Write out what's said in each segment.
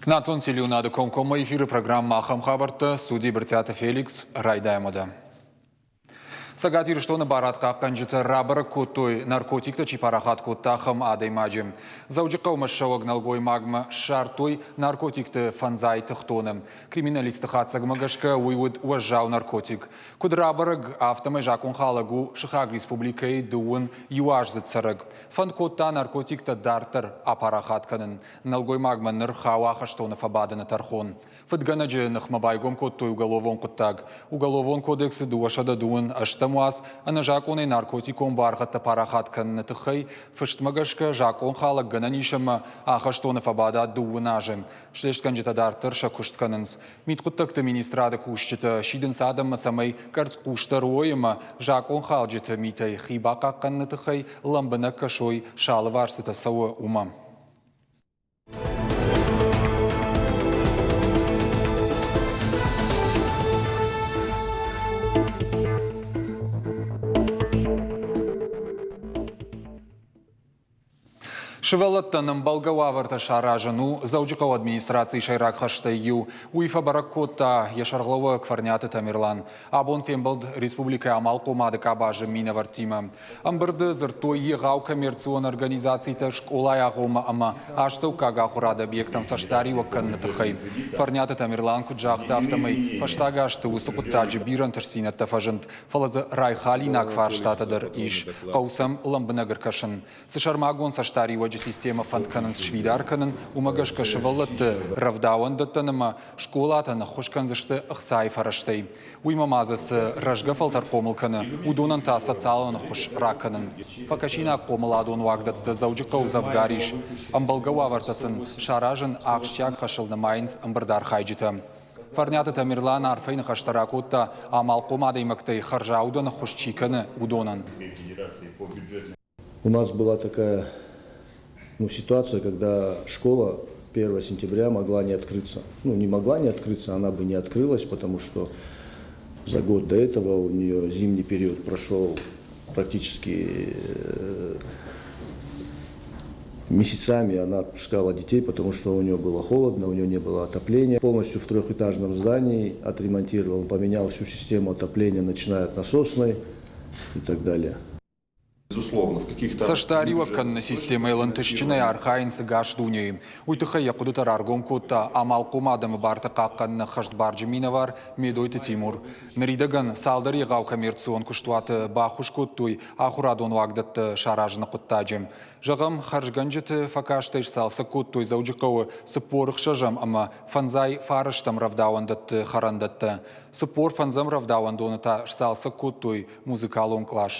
Национ телеуынады комкоммӕ эфиры программӕ «Ахӕм хабӕрттӕ» студийы Брытъиаты Феликс. Райдайӕм уӕдӕ. Цӕгат Ирыстоны барадхъахъхъӕнджытӕ рабӕрӕг кодтой, наркотиктӕ чи парахат кодта, ахӕм адӕймаджы. Дзӕуджыхъӕумӕ ссӕуӕг нӕлгоймагмӕ ссардтой наркотикты фӕндзай тыхтоны. Криминалистты хатдзӕгмӕ гӕсгӕ уый уыд уӕззау наркотик. Куыд рабӕрӕг, афтӕмӕй закъонхалӕг у сыхаг республикӕйы дыууын иуаздзыд цӕрӕг. Фӕнд кодта наркотиктӕ дарддӕр апарахат кӕнын. Нӕлгоймагмӕ ныр хауы ахӕстоны фӕбадыны тӕрхон. Фыдгӕнӕджы ныхмӕ байгом кодтой уголовон хъуыддаг. Уголовон кодексы 228 уац ӕнӕзакъонӕй наркотикон баргъӕдтӕ парахат кӕныны тыххӕй фыстмӕ гӕсгӕ закъонхалӕг гӕнӕн ис ӕмӕ ахӕстоны фӕбада дыууын азы. Слестгӕнджытӕ дарддӕр сӕ куыст кӕнынц. Мидхъуыддӕгты министрады кусджытӕ сидынц адӕммӕ, цӕмӕй къӕрцхъусдӕр уой ӕмӕ закъонхалджыты митӕй хи бахъахъхъӕныны тыххӕй лӕмбынӕг кӕсой, сӕ алыварс цытӕ цӕуы, уымӕ. Сывӕллӕттӕн ӕмбӕлгӕ уавӕртӕ саразын у Дзӕуджыхъӕуы администрацийы сӕйраг хӕстӕй иу. Уый фӕбӕрӕг кодта йӕ сӕргълӕууӕг Фӕрниаты Тамерлан. Абон фембӕлд республикӕйы амалхъомады къабазы минӕвӕрттимӕ. Ӕмбырды дзырдтой егъау коммерцион организацитӕ скъолайы агъоммӕ ӕмӕ астӕуккаг ахуырады объекттӕм цӕстдариуӕг кӕныны тыххӕй. Фӕрниаты Тамерлан куыд загъта, афтӕмӕй фӕстаг азты уыцы хъуыддаджы бирӕ ӕнтыстдзинӕдтӕ фӕзынд, фӕлӕ дзы райхалинаг фарстатӕ дӕр ис. Хъӕуы сӕм лӕмбынӕг ӕркӕсын. Цы сӕрмагонд цӕстдариуӕджы системӕ фӕнд кӕнынц сфидар кӕнын, уымӕ гӕсгӕ сывӕллӕтты рӕвдауӕндӕттӕн ӕмӕ скъолатӕн ӕххуыс кӕндзысты ӕхцайы фӕрӕзтӕй. Уыимӕ ма дзы цы рӕзгӕ фӕлтӕр хъомыл кӕны, уыдонӕн та социалон ӕххуыс ракӕнын. Фӕкӕсинаг хъомыладон уагдӕттӕ Дзӕуджыхъӕуы дзӕвгар ис. Ӕмбӕлгӕ уавӕртӕ сын саразын ахсджиаг хӕсыл нымайынц ӕмбырды архайджытӕ. Фӕрниаты Тамерлан арфӕйы ныхӕстӕ ракодта, амалхъом адӕймӕгтӕй хӕрзаудӕн ӕххуыс чи кӕны, уыдонӕн. У нас была такая ну, ситуация, когда школа 1 сентября могла не открыться. Ну, не могла не открыться, она бы не открылась, потому что за год до этого у нее зимний период прошел практически месяцами она отпускала детей, потому что у нее было холодно, у нее не было отопления. Полностью в трехэтажном здании отремонтировал, поменял всю систему отопления, начиная от насосной и так далее. Цӕстдариуӕг кӕныны системӕйыл ӕнтыстджынӕй архайынц ӕгас дунейы. Уый тыххӕй йӕ хъуыдытӕ раргом кодта амалхъом адӕмы барты хъахъхъӕныны ӕххӕстбарджын минӕвар Медойты Тимур. Ныридӕгӕн цалдӕр егъау коммерцион куыстуаты баххуыс кодтой ахуырадон уагдӕттӕ саразыны хъуыддаджы. Зӕгъӕм, хӕрзгӕнджыты фӕкастӕй сцалцӕг кодтой Дзӕуджыхъӕуы 46-ӕм ӕмӕ фӕндзай фарӕстӕм рӕвдауӕндӕтты хӕрӕндӕттӕ. 45-ӕм рӕвдауӕндоны та сцалцӕг кодтой музыкалон кълас.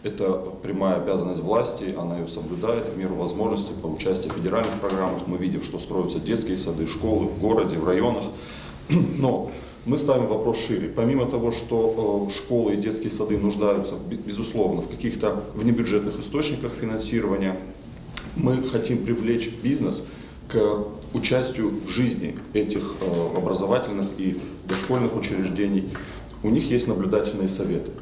Это прямая обязанность власти, она ее соблюдает в меру возможности по участию в федеральных программах. Мы видим, что строятся детские сады, школы в городе, в районах. Но мы ставим вопрос шире. Помимо того, что школы и детские сады нуждаются, безусловно, в каких-то внебюджетных источниках финансирования, мы хотим привлечь бизнес к участию в жизни этих образовательных и дошкольных учреждений. У них есть наблюдательные советы.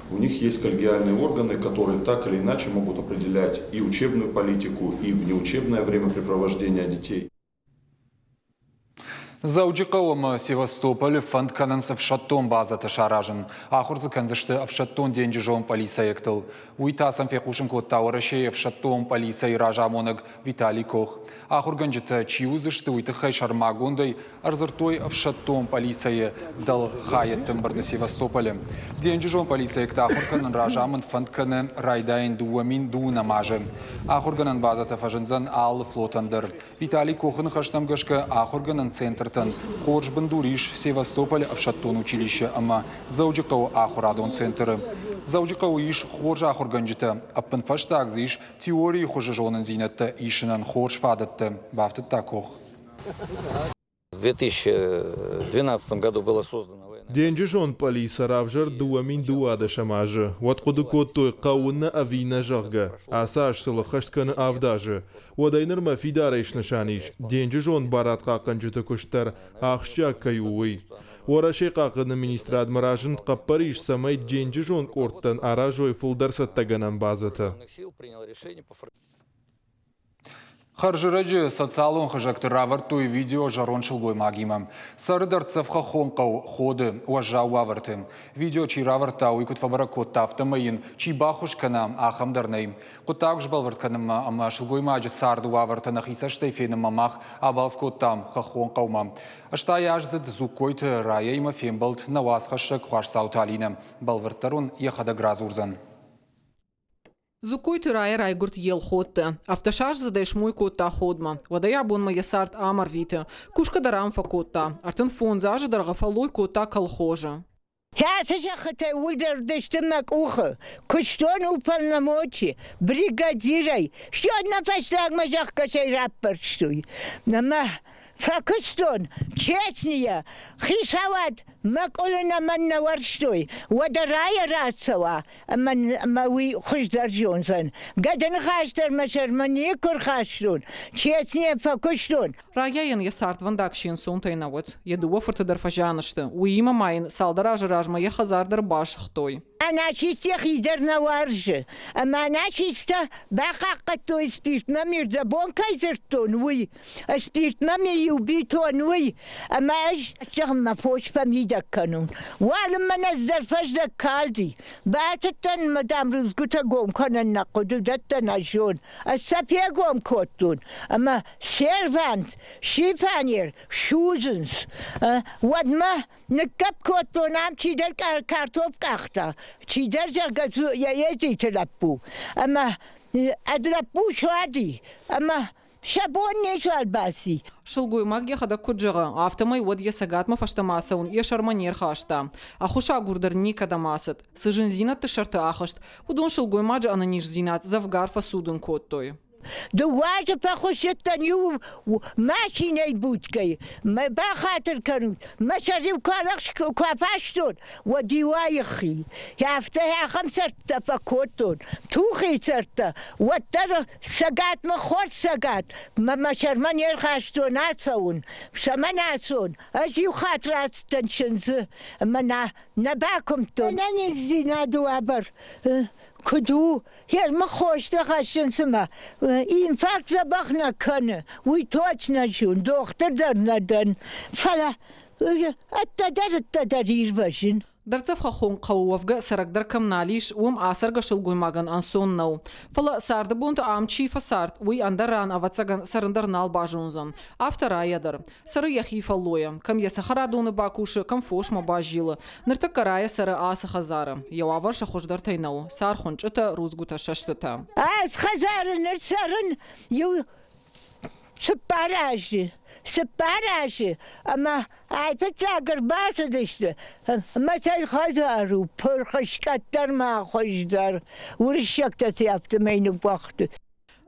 У них есть коллегиальные органы, которые так или иначе могут определять и учебную политику, и внеучебное времяпрепровождение детей. Дзӕуджыхъӕуы ӕмӕ Севастополы фӕнд кӕнынц ӕфсӕддон базӕтӕ саразын. Ахуыр дзы кӕндзысты ӕфсӕддон денджызон пъӕлицӕйӕгтыл. Уый та сӕм фехъусын кодта Уӕрӕсейы ӕфсӕддон пъӕлицӕйы разамонӕг Виталий Кох. Ахуыргӕнджытӕ чи уыдзысты, уый тыххӕй сӕрмагондӕй ӕрдзырдтой ӕфсӕддон пъӕлицӕйы дӕлхайӕдты ӕмбырды Севастополы. Денджызон пъӕлицӕйӕгтӕ ахуыр кӕнын разамынд фӕнд кӕны райдайын 2012 азы. Ахуыргӕнӕн базӕтӕ фӕзындзӕн алы флотӕн дӕр. Виталий Кохы ныхӕстӕм гӕсгӕ ахуыргӕнӕн центртӕн хорз бындур ис Севастополы ӕфсӕддон училище ӕмӕ Дзӕуджыхъӕуы ахуырадон центры. Дзӕуджыхъӕуы ис хорз ахуыргӕнджытӕ, ӕппынфӕстаг дзы ис теорийы хуызы зонындзинӕдтӕ исынӕн хорз фадӕттӕ, бафтыдта Кох. В 2012 году было создано Денджызон пъӕлицӕ равзӕрд 2012 азы. Уӕд хъуыды кодтой, хъӕуы нӕ ӕви нӕ, зӕгъгӕ. Ацы аз сыл ӕххӕст кӕны авд азы. Уӕдӕй нырмӕ фидарӕй снысан ис, денджызон барадхъахъхъӕнджыты куыст дӕр ахсджиаг кӕй у, уый. Уӕрӕсейы хъахъхъӕныны министрадмӕ разынд хъӕппӕрис, цӕмӕй денджызон къордтӕн аразой фылдӕр цӕттӕгӕнӕн базӕтӕ. Хӕрзӕрӕджы социалон хызӕгты равӕрдтой видео зӕронд сылгоймагимӕ. Цӕры дӕрддзӕф хӕххон хъӕу Ходы уӕззау уавӕрты. Видео чи равӕрдта, уый куыд фӕбӕрӕг кодта, афтӕмӕй йын чи баххуыс кӕна, ахӕм дӕр нӕй. Хъуыддаг сбӕлвырд кӕнынмӕ ӕмӕ сылгоймаджы царды уавӕртӕ нӕхи цӕстӕй фенынмӕ мах абалц кодтам хӕххон хъӕумӕ. 80-аздзыд Дзугкойты Райӕимӕ фембӕлд нӕ уацхӕссӕг Хуасдзауты Алинӕ. Бӕлвырддӕр уын йӕхӕдӕг радзурдзӕн. Дзугкойты Рая райгуырд Елхотты. Ӕвддӕсаздзыдӕй смой кодта Ходмӕ. Уӕдӕй абонмӕ йӕ цард ам ӕрвиты. Кусгӕ дӕр ам фӕкодта. 35 азы дӕргъы фӕллой кодта колхозы. Кӕцы зӕххытӕй уыдӕрдысты мӕ къухы, куыстон уполномочи, бригадирӕй, стӕй нӕ фӕстагмӕ зӕхгӕсӕй раппӕрстой. Ӕмӕ фӕкуыстон, честнийӕ, хицауад мӕкъуылы нӕ мӕн нӕ уӕрстой, уӕдӕ райӕ рацӕуа, ӕмӕ уый хуыздӕр зондзӕн. Гӕды ныхас дӕр мӕ сӕрмӕ никуы рхастон, честнийӕ фӕкуыстон. Райӕйӕн йӕ цардвӕндаг се нцонтӕй нӕ уыд. Йӕ дыууӕ фырты дӕр фӕзиан сты. Уыимӕ ма йын цалдӕр азы размӕ йӕ хӕдзар дӕр басыгътой. Ӕнӕсист йӕхи дӕр нӕ уарзы. Ӕмӕ ӕнӕсисттӕ бахъахъхъӕдтой, спиртмӕ ме рдӕбон кӕй дзырдтон, уый. Спиртмӕ ме иу битон, уый. Ӕмӕ ӕз, зӕгъын, мӕ фос фӕмидӕг кӕнон. Уалынмӕ нӕ фӕздӕг калди. Бацыдтӕн ӕмӕ, дам, рудзгуытӕ гом кӕнын нӕ хъуыд, уыдӕттӕ нӕ зон. Ӕз сӕ фегом кодтон, ӕмӕ сервант, шифанер судзынц. Уӕдмӕ ныккӕпп кодтон, ам чидӕр картоф къахта, чидӕр, зӕгъгӕ, йӕ Едзиты лӕппу. Ӕмӕ ӕд лӕппу суади, ӕмӕ сӕ бон нецуал баци. Сылгоймаг йӕхӕдӕг куыд зӕгъы, афтӕмӕй уӕд йӕ цӕгатмӕ фӕстӕмӕ ацӕуын йӕ сӕрмӕ не рхаста. Ӕххуысагур дӕр никӕдӕм ацыд. Цы зындзинӕдты сӕрты ахызт, уыдон сылгоймаджы ӕнӕниздзинад дзӕвгар фӕцудын кодтой. Дыууӕ азы фӕхуыссыдтӕн иу машинӕйы будкӕйы. Мӕ бахатыр кӕнут, мӕ сӕр-иу куы афастон, уӕд-иу айхи. Афтӕ ахӕм цӕрдтӕ фӕкодтон, тухи цӕрдтӕ, уӕддӕр цӕгатмӕ хорз цӕгат, мӕ мӕ сӕрмӕ не рхастон ацӕуын. Цӕмӕн ацӕуон? Ӕз иу хатт рацыдтӕн чындзы, ӕмӕ нӕ бакуымдтон. Ӕнӕниздзинады уавӕр куыд у, Фермы хостӕ хӕссын цымӕ инфаркт дзӕбӕх нӕ кӕны, уый точно зон, дохтыр дӕр нӕ дӕн, фӕлӕ ӕддӕдӕр-ӕддӕдӕр ирвӕзын. Дӕрддзӕф хӕххон хъӕуы уӕвгӕ цӕрӕг дӕр кӕм нал ис, уым ацӕргӕ сылгоймагӕн ӕнцон нӕу. Фӕлӕ царды бонты ам чи фӕцард, уый ӕндӕр ран, ӕвӕццӕгӕн, цӕрын дӕр нал базондзӕн. Афтӕ Райӕ дӕр. Цӕры йӕхи фӕллойӕ. Кӕм йӕ цӕхӕрадоны бакусы, кӕм фосмӕ базилы. Ныртӕккӕ Райӕ цӕры ацы хӕдзары. Йӕ уавӕр сӕ хуыздӕртӕй нӕу. Цар хуынчъытӕ, рудзгуытӕ, сӕстытӕ. Ӕз хӕдзары ныр цӕрын иу 4 азы. 4 азы ӕмӕ айфыццаг ӕрбацыдысты ӕмӕ цӕй хӕдзар у, пырх скъӕтдӕр ма хуыздӕр. Уырыссӕгтӕ сӕ афтӕмӕй ныууагътой.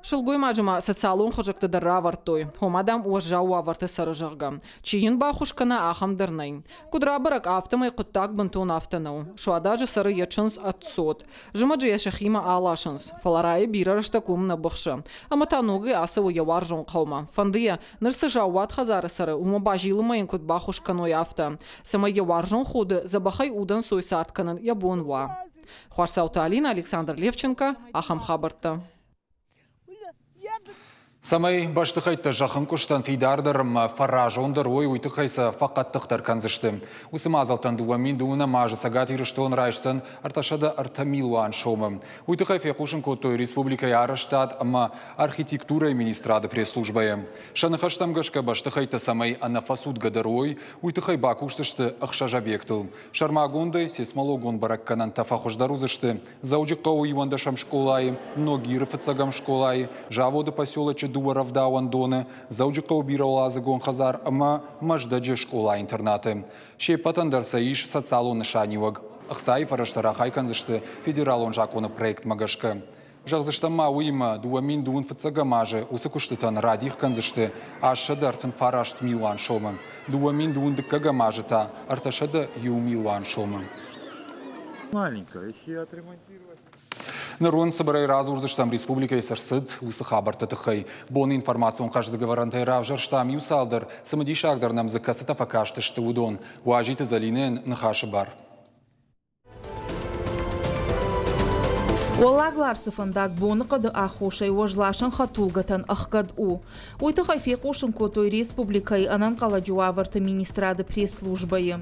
Сылгоймаджы ма социалон хызӕгты дӕр равӕрдтой, ома, дам, уӕззау уавӕрты цӕры, зӕгъгӕ. Чи йын баххуыс кӕна, ахӕм дӕр нӕй. Куыд рабӕрӕг, афтӕмӕй хъуыддаг бынтон афтӕ нӕу. Суададжы цӕры йӕ чындз ӕд цот. Зымӕджы йӕ сӕхимӕ аласынц, фӕлӕ Райы бирӕ рӕстӕг уым нӕ быхсы. Ӕмӕ та ногӕй ацӕуы йӕ уарзон хъӕумӕ. Фӕнды йӕ, ныр цы заууат хӕдзары цӕры, уымӕ базилынмӕ йын куыд баххуыс кӕной, афтӕ. Цӕмӕй йӕ уарзон Ходы дзӕбӕхӕй удӕнцой цард кӕнын йӕ бон уа. Хуасдзауты Алина, Александр Левченко, ахӕм хабӕрттӕ. Цӕмӕй бӕстыхӕйттӕ зӕххынкъуыстӕн фидардӕр ӕмӕ фӕразондӕр уой, уый тыххӕй сӕ фӕхъӕддыхдӕр кӕндзысты. Уыцы мадзӕлттӕн 2012 азы Цӕгат Ирыстон райсдзӕн 303 милуан сомы. Уый тыххӕй фехъусын кодтой республикӕйы арӕзтад ӕмӕ архитектурӕйы министрады пресс-службӕйы. Сӕ ныхӕстӕм гӕсгӕ бӕстыхӕйттӕ цӕмӕй ӕнӕфӕцудгӕдӕр уой, уый тыххӕй бакусдзысты ӕхсӕз объектыл. Сӕрмагондӕй сейсмологон бӕрӕггӕнӕнтӕ фӕхуыздӕр уыдзысты Дзӕуджыхъӕуы 11-ӕм скъолайы, Ногиры фыццӕгӕм скъолайы, заводы поселочы дыууӕ рӕвдауӕндоны, Дзӕуджыхъӕуы бирӕуӕладзыгон хӕдзар ӕмӕ Мӕздӕджы скъола-интернаты. Се ппӕтӕн дӕр сӕ ис социалон нысаниуӕг. Ӕхцайы фӕрӕзтӕ рахай кӕндзысты федералон закъоны проектмӕ гӕсгӕ. Зӕгъдзыстӕм ма уыимӕ, 2025 азы уыцы куыстытӕн радих кӕндзысты 839 милуан сомы, 2022 азы та 301 милуан сомы. Ныр уын цыбырӕй радзурдзыстӕм республикӕйы цы рцыд, уыцы хабӕртты тыххӕй. Боны информацион хъӕздыгӕвӕрӕнтӕй равзӕрстам иу цалдӕр, цымыдисагдӕр нӕм дзы кӕцытӕ фӕкастысты, уыдон. Уазиты Зӕлинӕйӕн ныхасы бар. Уӕллаг Ларсы фӕндаг боныхъӕды аххосӕй уӕзласӕн хӕдтулгӕтӕн ӕхгӕд у. Уый тыххӕй фехъусын кодтой республикӕйы ӕнӕнхъӕлӕджы уавӕрты министрады пресс-службӕйы.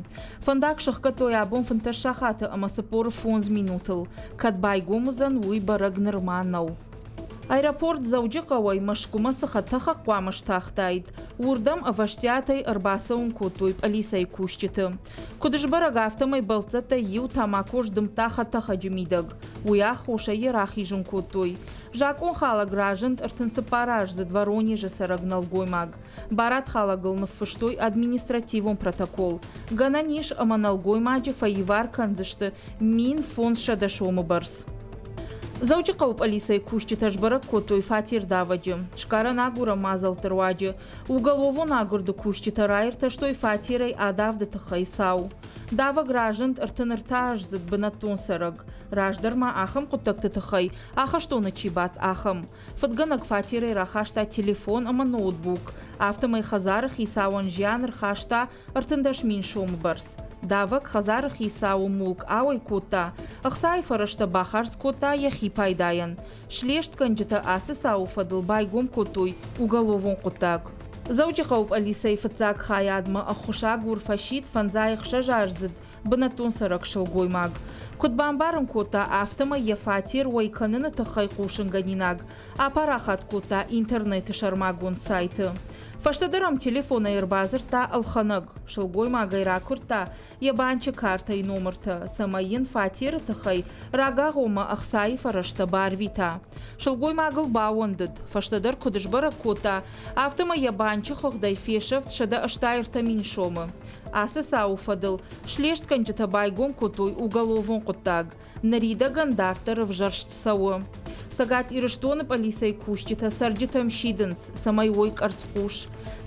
Фӕндаг сӕхгӕдтой абон 15 сахаты ӕмӕ 45 минутыл. Кӕд байгом уыдзӕн, уый бӕрӕг нырма нӕу. Аэропорт Дзӕуджыхъӕуӕй Мӕскуымӕ цы хӕдтӕхӕг хъуамӕ стахтаид, уырдӕм ӕвӕстиатӕй ӕрбацӕуын кодтой пъӕлицӕйы кусджыты. Куыд сбӕрӕг, афтӕмӕй бӕлццӕттӕй иу тамако сдымдта хӕдтӕхӕджы мидӕг. Уый аххосӕй йӕ рахизын кодтой. Закъонхалӕг разынд 34-аздзыд Воронежы цӕрӕг нӕлгоймаг. Барадхалӕгыл ныффыстой административон протокол. Гӕнӕн ис, ӕмӕ нӕлгоймаджы фӕивар кӕндзысты 1500 сомы бӕрц. Дзӕуджыхъӕуы пъӕлицӕйы кусджытӕ сбӕрӕг кодтой фатердавӕджы. Сгарӕн агурӕн мадзӕлтты руаджы уголовон агуырды кусджытӕ раиртӕстой фатерӕй адавды тыххӕй цау. Давӕг разынд 33-аздзыд бынӕттон цӕрӕг. Раздӕр ма ахӕм хъуыддӕгты тыххӕй ахӕстоны чи бадт, ахӕм. Фыдгӕнӕг фатерӕй рахаста телефон ӕмӕ ноутбук. Афтӕмӕй хӕдзары хицауӕн зиан ӕрхаста 13 000 сомы бӕрц. Давӕг хӕдзары хицауы мулк ауӕй кодта, ӕхцайы фӕрӕзтӕ бахардз кодта йӕхи пайдайӕн. Слестгӕнджытӕ ацы цауы фӕдыл байгом кодтой уголовон хъуыддаг. Дзӕуджыхъӕуы пъӕлицӕйы фыццаг хайадмӕ ӕххуысагур фӕсидт фӕндзай ӕхсӕзаздзыд бынӕттон цӕрӕг сылгоймаг. Куыд бамбарын кодта, афтӕмӕй йӕ фатер уӕй кӕныны тыххӕй хъусынгӕнинаг апарахат кодта интернеты сӕрмагонд сайты. Фӕстӕдӕр ӕм телефонӕй ӕрбадзырдта ӕлхӕнӕг. Сылгоймагӕй ракуырдта йӕ банчы картӕйы номыртӕ, цӕмӕй йын фатеры тыххӕй рагагъоммӕ ӕхцайы фӕрӕзтӕ барвита. Сылгоймагыл баууӕндыд. Фӕстӕдӕр куыд сбӕрӕг кодта, афтӕмӕй йӕ банчы хыгъдӕй фесӕфт 183 000 сомы. Ацы цауы фӕдыл слестгӕнджытӕ байгом кодтой уголовон хъуыддаг. Ныридӕгӕн дарддӕр ӕвзӕрст цӕуы. Цӕгат Ирыстоны пъӕлицӕйы кусджытӕ цӕрджытӕм сидынц, цӕмӕй уой къӕрцхъус.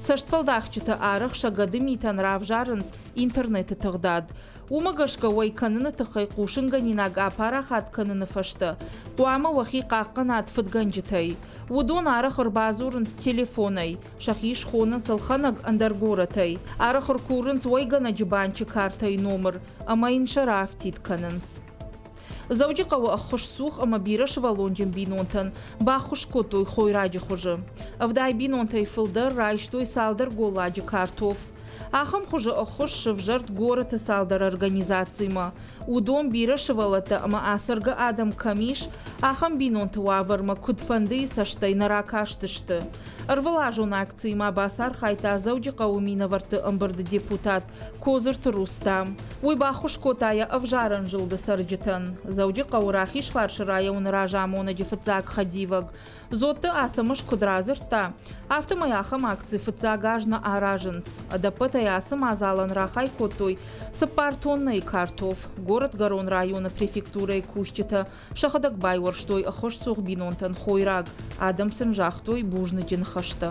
Цӕстфӕлдахджытӕ арӕх сӕ гӕды митӕн равзарынц интернеты тыгъдад. Уымӕ гӕсгӕ уӕй кӕныны тыххӕй хъусынгӕнинаг апарахат кӕныны фӕстӕ хъуамӕ уӕхи хъахъхъӕнат фыдгӕнджытӕй. Уыдон арӕх ӕрбадзурынц телефонӕй, сӕхи схонынц ӕлхӕнӕг ӕндӕр горӕтӕй, арӕх ӕркурынц уӕйгӕнӕджы банчы картӕйы номыр ӕмӕ йын сӕ раафтид кӕнынц. Дзӕуджыхъӕуы ӕххуысцух ӕмӕ бирӕсывӕллонджын бинонтӕн баххуыс кодтой хойраджы хуызы. 70 бинонтӕй фылдӕр райстой цалдӕр голладжы картоф. Ахӕм хуызы ӕххуыс сывзӕрд горӕты цалдӕр организацимӕ. Уыдон бирӕ сывӕллӕттӕ ӕмӕ ацӕргӕ адӕм кӕм ис, ахӕм бинонты уавӕрмӕ куыдфӕндыйы цӕстӕй нӕ ракастысты. Ӕрвылазон акцийы ма бацархайдта Дзӕуджыхъӕуы минӕвӕртты ӕмбырды депутат Кодзырты Рустам. Уый баххуыс кодта йӕ ӕвзарӕн зылды цӕрджытӕн. Дзӕуджыхъӕуы Рахизфарсы районы разамонӕджы фыццаг хӕдивӕг Дзотты Ацӕмӕз куыд радзырдта, афтӕмӕй ахӕм акци фыццаг аз нӕ аразынц. Ӕдӕппӕтӕй ацы мадзалӕн рахай кодтой 4 тоннӕйы картоф. Горӕтгӕрон районы префектурӕйы кусджытӕ сӕхӕдӕг байуӕрстой ӕххуысцух бинонтӕн хойраг, адӕм сын загътой бузныджы ныхӕстӕ.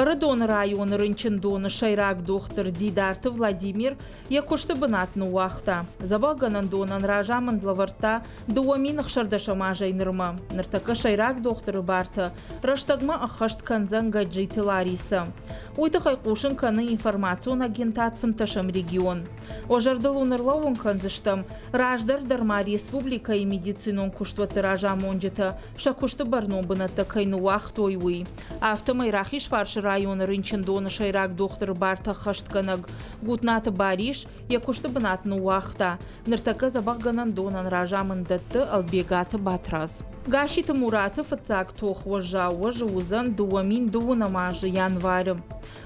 Ӕрыдоны районы рынчындоны сӕйраг дохтыр Дидарты Владимир йӕ куысты бынат ныууагъта. Дзӕбӕхгӕнӕндонӕн разамынд лӕвӕрдта 2016 азӕй нырмӕ. Ныртӕккӕ сӕйраг дохтыры бартӕ рӕстӕгмӕ ӕххӕст кӕндзӕн Гӕджиты Ларисӕ. Уый тыххӕй хъусын кӕны информацион агентад фынддӕсӕм регион. Уӕ зӕрдыл уын ӕрлӕууын кӕндзыстӕм, раздӕр дӕр ма республикӕйы медицинон куыстуӕтты разамонджытӕ сӕ куысты бӕрнон бынӕттӕ кӕй ныууагътой, уый. Афтӕмӕй Рахизфарсы районы рынчындоны сӕйраг дохтыры бартӕ ӕххӕстгӕнӕг Гутнаты Барис йӕ куысты бынат ныууагъта. Ныртӕккӕ дзӕбӕхгӕнӕндонӕн разамынд дӕтты Ӕлбегаты Батрадз. Гасситы Мураты фыццаг тох уӕззау уӕзы уыдзӕн 2012 азы январы.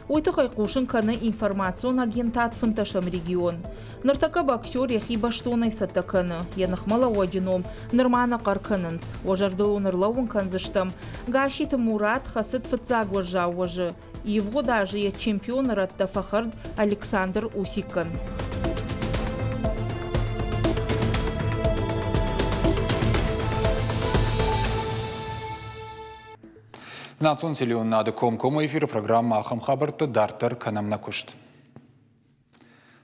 Уый тыххӕй хъусын кӕны информацион агентад фынддӕсӕм регион. Ныртӕккӕ боксер йӕхи бӕстонӕй цӕттӕ кӕны. Йӕ ныхмӕлӕууӕджы ном нырма нӕ хъӕр кӕнынц. Уӕ зӕрдыл уын ӕрлӕууын кӕндзыстӕм, Гасситы Мурат хӕцыд фыццаг уӕззау уӕзы. Ивгъуыд азы йӕ чемпионы рӕттӕ фӕхӕрд Александр Усиккӕн. Национ телеуынынады комкоммӕ эфиры программӕ ахӕм хабӕрттӕ дарддӕр кӕнӕм нӕ куыст.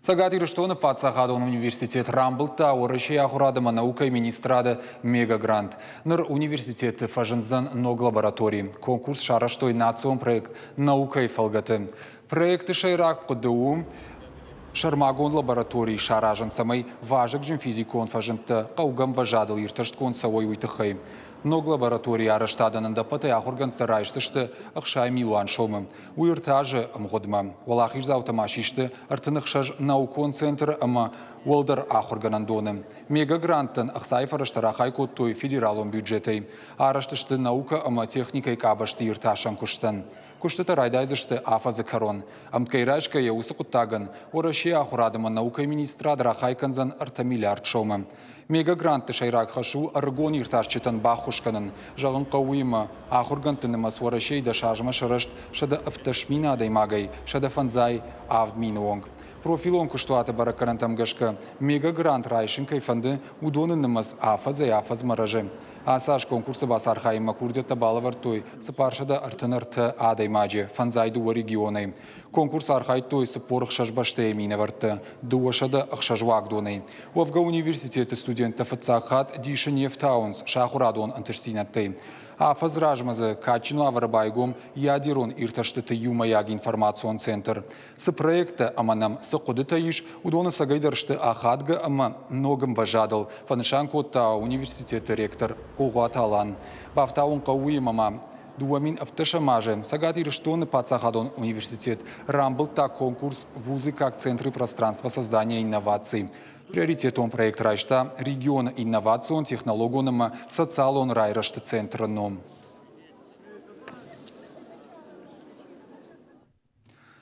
Цӕгат Ирыстоны паддзахадон университет рамбылдта Уӕрӕсейы ахуырад ӕмӕ наукӕйы министрады мегагрант. Ныр университеты фӕзындзӕн ног лаборатори. Конкурс сарӕзтой национ проект «Наукӕйы фӕлгӕты». Проекты сӕйраг хъуыды у Сӕрмагонд лаборатори саразын, цӕмӕй вазыгджын физикон фӕзындтӕ хъӕугӕ ӕмвӕзадыл иртӕстгонд цӕуой, уый тыххӕй. Ног лабораторийы арӕзтадӕн ӕндӕппӕтӕй ахуыргӕндтӕ райсдзысты 60 милуан сомы. Уый ӕртӕ азы ӕмгъуыдмӕ. Уӕлахиздзаутӕ ма систы 36 наукон центры ӕмӕ уӕлдӕр ахуыргӕнӕндоны. Мегагранттӕн ӕхцайы фӕрӕзтӕ рахай кодтой федералон бюджетӕй. Арӕзт сты наукӕ ӕмӕ техникӕйы къабӕзты иртасӕн куыстӕн. Куыстытӕ райдайдзысты афӕдзы кӕрон. Ӕмткӕй райсгӕйӕ уыцы хъуыддагӕн Уӕрӕсейы ахуырад ӕмӕ наукӕйы министрад рахай кӕндзӕн 3 миллиард сомы. Мегагрантты сӕйраг хӕс у ӕрыгон иртасджытӕн баххуыс кӕнын. Зӕгъын хъӕуы уыимӕ, ахуыргӕндты нымӕц Уӕрӕсейы 10 азмӕ сырӕзт 117 мин адӕймагӕй 157 мины онг. Профилон куыстуаты бӕрӕггӕнӕнтӕм гӕсгӕ, мегагрант райсын кӕй фӕнды, уыдоны нымӕц афӕдзӕй-афӕдзмӕ рӕзы. Ацы аз конкурсы бацархайынмӕ курдиӕттӕ балӕвӕрдтой 433 адӕймаджы 52 регионӕй. Конкурсы архайдтой 46 бӕстӕйы минӕвӕрттӕ, 206 уагдонӕй. Уӕвгӕ университеты студенттӕ фыццаг хатт дисы не фтауынц сӕ ахуырадон ӕнтыстдзинӕдтӕй. Афӕдз размӕ дзы кадджын уавӕры байгом ядерон иртӕстыты иумӕйаг информацион центр. Цы проекттӕ ӕмӕ нӕм цы хъуыдытӕ ис, уыдон ӕцӕгӕйдӕр сты ахадгӕ ӕмӕ ног ӕмвӕзадыл, фӕнысан кодта университеты ректор Огъуаты Алан. Бафтауын хъӕуы уыимӕ ма 2017 азы Цӕгат Ирыстоны паддзахадон университет рамбылдта конкурс «Вузы как центры пространства создания инноваций». Приоритетон проект райста регионы инновацион, технологон ӕмӕ социалон райрӕзты центры ном.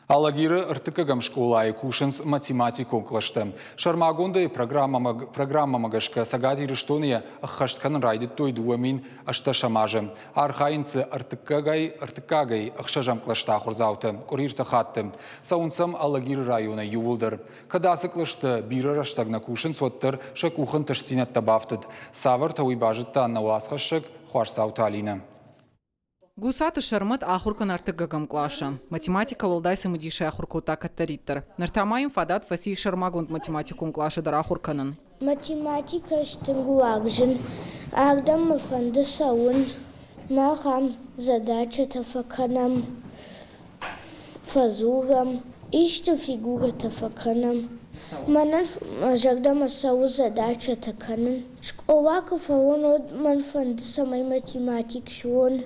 Алагиры ӕртыккӕгӕм скъолайы кусынц математикон кълӕстӕ. Сӕрмагондӕй программӕмӕ гӕсгӕ Цӕгат Ирыстоны йӕ ӕххӕст кӕнын райдыдтой 2018 азы. Архайынц дзы ӕртыккагӕй ӕхсӕзӕм кълӕсты ахуырдзаутӕ къуыри ӕртӕ хатты. Цӕуынц сӕм Алагиры районӕй иууылдӕр. Кӕд ацы кълӕстӕ бирӕ рӕстӕг нӕ кусынц, уӕддӕр сӕ къухы ӕнтыстдзинӕдтӕ бафтыд. Цавӕртӕ, уый базыдта нӕ уацхӕссӕг Хуасдзауты Алинӕ. Гусаты Сӕрмӕт ахуыр кӕны ӕртыккӕгӕм къласы. Математикӕ уӕлдай цымыдисӕй ахуыр кодта кӕддӕриддӕр. Ныр та ма йын фадат фӕци сӕрмагонд математикон къласы дӕр ахуыр кӕнын. Математикӕ стынг уарзын. Ардӕм мӕ фӕнды цӕуын. Мах ам задачӕтӕ фӕкӕнӕм, фӕдзурӕм, исты фигурӕтӕ фӕкӕнӕм. Мӕнӕн мӕ зӕрдӕмӕ цӕуы задачӕтӕ кӕнын. Скъола куы фӕуон, уӕд мӕн фӕнды, цӕмӕй математик суон.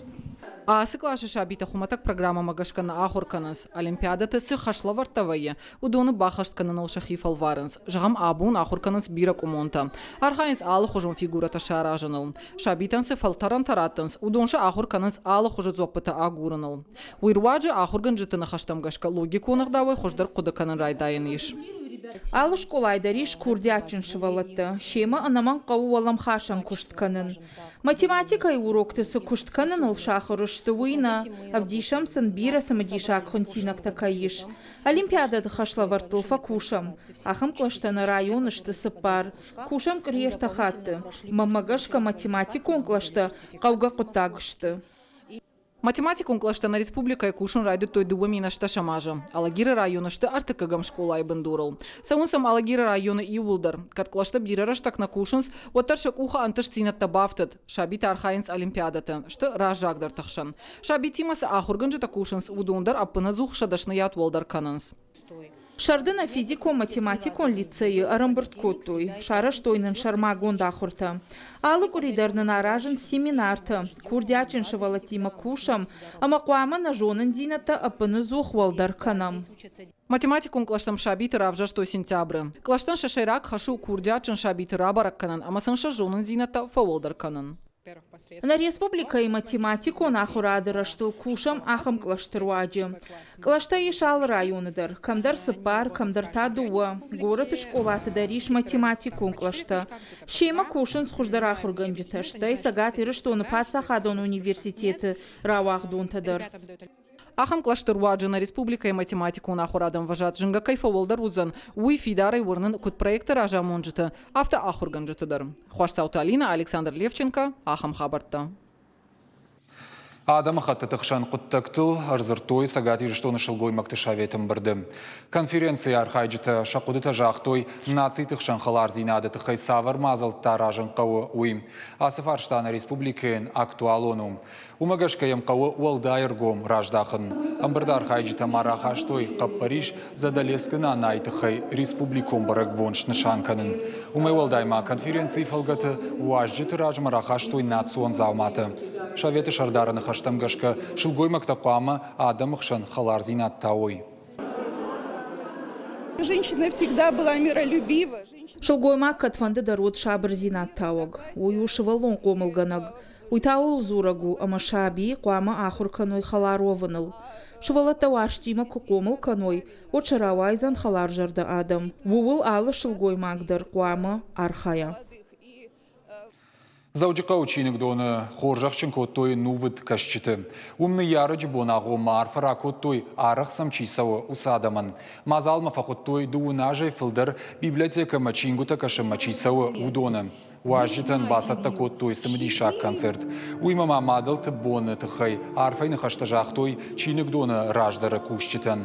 Ацы къласы сабитӕ хуымӕтӕг программӕмӕ гӕсгӕ нӕ ахуыр кӕнынц. Олимпиадӕты цы хӕслӕвӕрдтӕ вӕййы, уыдоны баххӕст кӕныныл сӕхи фӕлварынц. Зӕгъӕм, абон ахуыр кӕнынц бирӕ къуымонтӕ. Архайынц алыхуызон фигурӕтӕ саразыныл. Сабитӕн цы фӕлтӕрӕнтӕ раттынц, уыдон сӕ ахуыр кӕнынц алы хуызы дзуӕппытӕ агурыныл. Уый руаджы ахуыргӕнджыты ныхӕстӕм гӕсгӕ логикон ӕгъдауӕй хуыздӕр хъуыды кӕнын райдайӕн ис. Алы скъолайы дӕр ис курдиатджын сывӕллӕттӕ. Семӕ ӕнӕмӕнг хъӕуы уӕлӕмхасӕн куыст кӕнын. Математикӕйы урокты цы куыст кӕныныл сахуыр сты, уый нӕ. Ӕвдисӕм сын, бирӕ цымыдисаг хуынтинӕгтӕ кӕй ис. Олимпиадӕты хӕслӕвӕрдтыл фӕкусӕм. Ахӕм кълӕстӕ нӕ районы сты цыппар. Кусӕм къуыри ӕртӕ хатты. Мӕнмӕ гӕсгӕ математикон кълӕстӕ хъӕугӕ хъуыддаг сты. Математикон кълӕстӕ нӕ республикӕйы кусын райдыдтой 2008 азы. Алагиры районы сты ӕртыккӕгӕм скъолайы бындурыл. Цӕуынц ӕм Алагиры районы иууылдӕр. Кӕд кълӕсты бирӕ рӕстӕг нӕ кусынц, уӕддӕр сӕ къухы ӕнтыстдзинӕдтӕ бафтыд. Сабитӕ архайынц олимпиадӕты, сты раззагдӕрты хсӕн. Сабитимӕ цы ахуыргӕнджытӕ кусынц, уыдон дӕр ӕппынӕдзух сӕ дӕсныйад уӕлдӕр кӕнынц. Сӕрды нӕ физикон-математикон лицейы ӕрӕмбырд кодтой, сарӕзтой нын сӕрмагонд ахуыртӕ. Алы къуыри дӕр нын аразынц семинартӕ, курдиатджын сывӕллӕттимӕ кусӕм ӕмӕ хъуамӕ нӕ зонындзинӕдтӕ ӕппынӕдзух уӕлдӕр кӕнӕм. Математикон кълӕстӕм сабиты равзӕрстой сентябры. Кълӕстӕн сӕ сӕйраг хӕс у курдиатджын сабиты рабӕрӕг кӕнын ӕмӕ сын сӕ зонындзинӕдтӕ фӕуӕлдӕр кӕнын. Нӕ республикӕйы математикон ахуырады рӕзтыл кусӕм ахӕм кълӕсты руаджы. Кълӕстӕ ис алы районы дӕр, кӕмдӕр цыппар, кӕмдӕр та дыууӕ. Горӕты скъолаты дӕр ис математикон кълӕстӕ. Семӕ кусынц хуыздӕр ахуыргӕнджытӕ, стӕй Цӕгат Ирыстоны паддзахадон университеты рауагъдонтӕ дӕр. Ахӕм кълӕсты руаджы нӕ республикӕйы математикон ахуырады ӕмвӕзад зынгӕ кӕй фӕуӕлдӕр уыдзӕн, уый фидарӕй уырнын куыд проекты разамонджыты, афтӕ ахуыргӕнджыты дӕр. Хуасдзауты Алинӕ, Александр Левченко, ахӕм хабӕрттӕ. Адӕмыхӕттыты хсӕн хъуыддӕгтыл ӕрдзырдтой Цӕгат Ирыстоны сылгоймӕгты советы ӕмбырды. Конференцийы архайджытӕ сӕ хъуыдытӕ загътой, нациты хсӕн хӕлардзинады тыххӕй цавӕр мадзӕлттӕ аразын хъӕуы, уый. Ацы фарста нӕ республикӕйӕн актуалон у. Уымӕ гӕсгӕ йӕм хъӕуы уӕлдай ӕргом раздахын. Ӕмбырды архайджытӕ ма рахастой хъӕппӕрис Задӕлескы Нанайы тыххӕй республикон бӕрӕгбон снысан кӕнын. Уымӕй уӕлдай ма конференцийы фӕлгӕты уазджыты размӕ рахастой национ дзауматӕ. Советы сӕрдары ныхӕстӕм гӕсгӕ, сылгоймӕгтӕ хъуамӕ адӕмы хсӕн хӕлардзинад тауой. Женщина всегда была миролюбива. Сылгоймаг кӕдфӕнды дӕр уыд сабырдзинад тауӕг. Уый у сывӕллон хъомылгӕнӕг. Уый та ууыл дзурӕг у, ӕмӕ сабийы хъуамӕ ахуыр кӕной хӕлар уӕвыныл. Сывӕллӕттӕ уарзтимӕ куы хъомыл кӕной, уӕд сӕ рауайдзӕн хӕларзӕрдӕ адӕм. Ууыл алы сылгоймаг дӕр хъуамӕ архайа. Дзӕуджыхъӕуы чиныгдоны хорзӕхджын кодтой нувыд кӕсджыты. Уым ныййарӕджы бон агъоммӕ арфӕ ракодтой, арӕх сӕм чи цӕуы, уыцы адӕмӕн. Мадзалмӕ фӕхуыдтой дыууын азӕй фылдӕр библиотекӕмӕ чингуытӕ кӕсынмӕ чи цӕуы, уыдоны. Уазджытӕн бацӕттӕ кодтой цымыдисаг концерт. Уыимӕ ма мадӕлты боны тыххӕй арфӕйы ныхӕстӕ загътой чиныгдоны раздӕры кусджытӕн.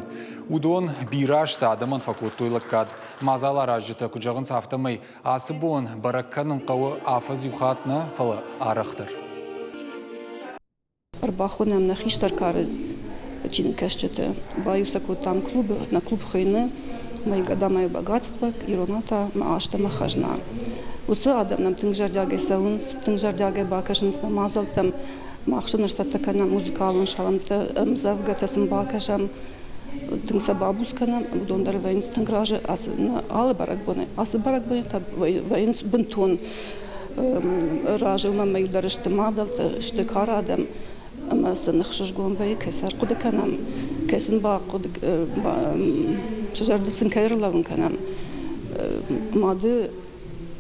Уыдон бирӕ азты адӕмӕн фӕкодтой лӕггад. Мадзаларазджытӕ куыд зӕгъынц, афтӕмӕй ацы бон бӕрӕг кӕнын хъӕуы афӕдз иу хатт нӕ, фӕлӕ арӕхдӕр. Ӕрбахонӕм нӕ хистӕр кары чиныгкӕсджыты. Баиу сӕ кодтам клубы, нӕ клуб хуыйны «Мои года, мое богатство», иронау та «Мӕ азтӕ, мӕ хӕзна». Уыцы адӕм нӕм тынг зӕрдиагӕй цӕуынц, тынг зӕрдиагӕй бакӕсынц нӕ мадзӕлттӕм. Мах сын ӕрцӕттӕ кӕнӕм музыкалон саламтӕ, ӕмдзӕвгӕтӕ сын бакӕсӕм, тынг сӕ бабуц кӕнӕм. Уыдон дӕр вӕййынц тынг разы ацы алы бӕрӕгбонӕй. Ацы бӕрӕгбонӕй та вӕййынц бынтон разы уымӕн иу дӕр сты мадӕлтӕ, сты кары адӕм ӕмӕ сын ӕхсызгон вӕййы, кӕй сӕ ӕрхъуыды кӕнӕм, кӕй сын бахъуыды, сӕ зӕрды сын кӕй ӕрлӕууын кӕнӕм. Мады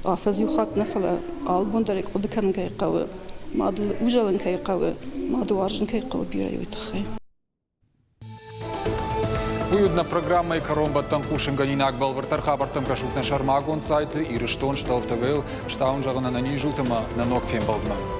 афӕдз иу хатт нӕ, фӕлӕ алы бон дӕр хъуыды кӕнын кӕй хъӕуы, мадыл узӕлын кӕй хъӕуы, мады уарзын кӕй хъӕуы бирӕ уый тыххӕй. Уый уыд нӕ программӕйы кӕронбӕттӕн хъусынгӕнинаг. Бӕлвырддӕр хабӕрттӕм кӕсут нӕ сӕрмагонд сайты Ирыстон Столв ТВ-йыл. Стауын зӕгъын ӕнӕниз ут ӕмӕ нӕ ног фембӕлдмӕ.